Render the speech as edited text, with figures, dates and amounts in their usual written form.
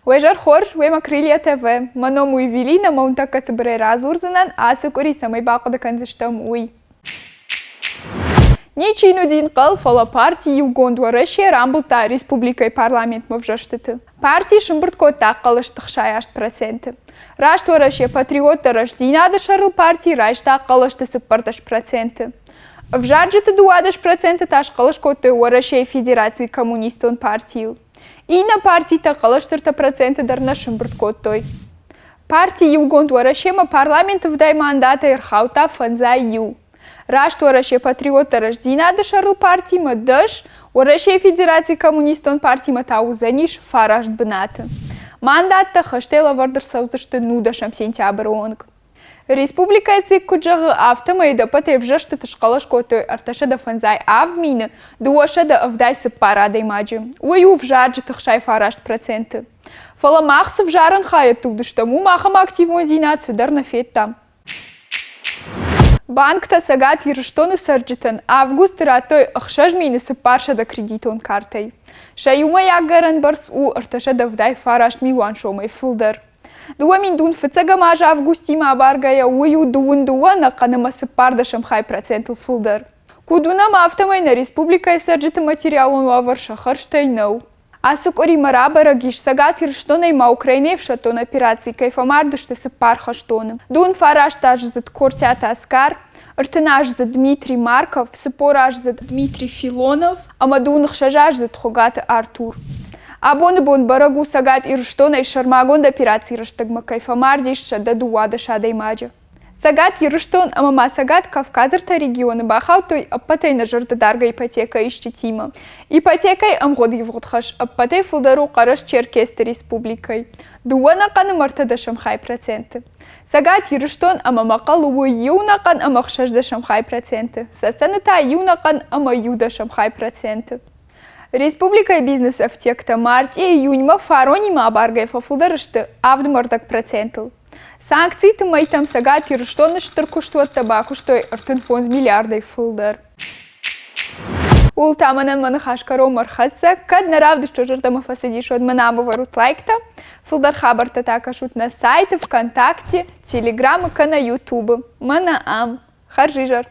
Уе зӕр хорз, уемӕ Крылья ТВ. Мӕ ном у Евелина, мӕ уын тӕккӕ цыбырӕй радзурдзынӕн, ацы къуыри цӕмӕй бахъуыды кӕндзыстӕм, уый. Ничи йын уыди ӕнхъӕл, фӕлӕ парти Иугонд Уӕрӕсе рамбылдта республикӕйы парламентмӕ ӕвзӕрстыты. Парти сымбырд кодта хъӕлӕсты 68%. Раст Уӕрӕсе патриоттӕ рӕстдзинады сӕрыл парти райста хъӕлӕсты 14%. Ӕвзарджыты 12% та схъӕлӕс кодтой Уӕрӕсейы Федерацийы Коммунистон партийыл. Иннӕ партитӕ хъӕлӕстыртӕ проценты дӕр нӕ сымбырд кодтой. Парти Иугонд Уӕрӕсемӕ парламенты вдӕй мандатӕй ӕрхаудта фӕндзай иу. Раст Уӕрӕсе патриоттӕ рӕстдзинады сӕрыл партимӕ дӕс, Уӕрӕсейы Федерацийы Коммунистон партимӕ та уыдзӕнис фараст бынаты. Мандаттӕ хӕстӕй лӕвӕрд ӕрцӕудзысты нудӕсӕм сентябры онг. Республикӕйы ЦИК куыд зӕгъы, афтӕмӕй ӕдӕппӕтӕй ӕвзӕрстыты схъӕлӕс кодтой 357 274 адӕймаджы. Уый у ӕвзарджыты 69%. Фӕлӕ мах цы взарӕн хайӕдты уыдыстӕм, уым ахӕм активондзинад цыдӕр нӕ федтам. Банктӕ Цӕгат Ирыстоны цӕрджытӕн августы радтой 6400 кредитон картӕйы. Сӕ иумӕйаг гӕрӕн бӕрц у 379 милуан сомӕй фылдӕр. 2000 фыццӕгӕм аз августимӕ абаргӕйӕ уый у дыууын дыууӕ ӕнӕхъӕн ӕмӕ цыппӕрдӕсӕм хай процентыл фылдӕр. Куыд уынӕм, афтӕмӕй нӕ республикӕйы цӕрджыты материалон уавӕр сӕ хӕрзтӕй нӕу. Ацы къуыримӕ рабӕрӕг ис, Цӕгат Ирыстонӕй ма Украинӕйы ӕфсӕддон операцийы кӕй фӕмард сты цыппар хӕстоны. Дун фарастаздзыд Кортиаты Оскар, ӕртыназдзыд Дмитрий Марков, цыппораздзыд Дмитрий Филонов ӕмӕ дун ӕхсӕзаздзыд Хуыгаты Артур. Абоны бон бӕрӕг у Цӕгат Ирыстонӕй сӕрмагонд операцийы рӕстӕгмӕ кӕй фӕмард ис 112 адӕймаджы. Цӕгат Ирыстон ӕмӕ ма Цӕгат Кавказы ӕртӕ регионы бахаудтой ӕппӕтӕй нӕзӕрдӕдаргӕ ипотекӕ исджытимӕ. Ипотекӕйы ӕмгъуыд ивгъуыд хӕс ӕппӕтӕй фылдӕр у Хъӕрӕс-Черкесты республикӕйы – дыууӕ ӕнӕхъӕн ӕмӕ ӕртӕдӕсӕм хай проценты. Цӕгат Ирыстон ӕмӕ Мӕхъӕлы у иу ӕнӕхъӕн ӕмӕ ӕхсӕздӕсӕм хай проценты, Цӕцӕны та иу ӕнӕхъӕн ӕмӕ иу дӕсӕм хай проценты. Республикӕйы бизнес-ӕфтиӕгтӕ мартъийӕ июньмӕ фаронимӕ абаргӕйӕ фӕфылдӕр сты авд процентыл. Санкциты мӕйтӕм Цӕгат Ирыстоны стыр куыстуӕттӕ бакуыстой 35 миллиардӕй фылдӕр. Ууыл та мӕнӕн мӕ ныхас кӕронмӕ ӕрхӕццӕ. Кӕд нӕ равдысты зӕрдӕмӕ фӕцыдис, уӕд мӕн ӕвӕрут лайктӕ. Фылдӕр хабӕрттӕ та кӕсут нӕ сайты, ВКонтакте, Телеграмы кӕнӕ Ютубы. Мӕнӕ ам. Хӕрзизӕр!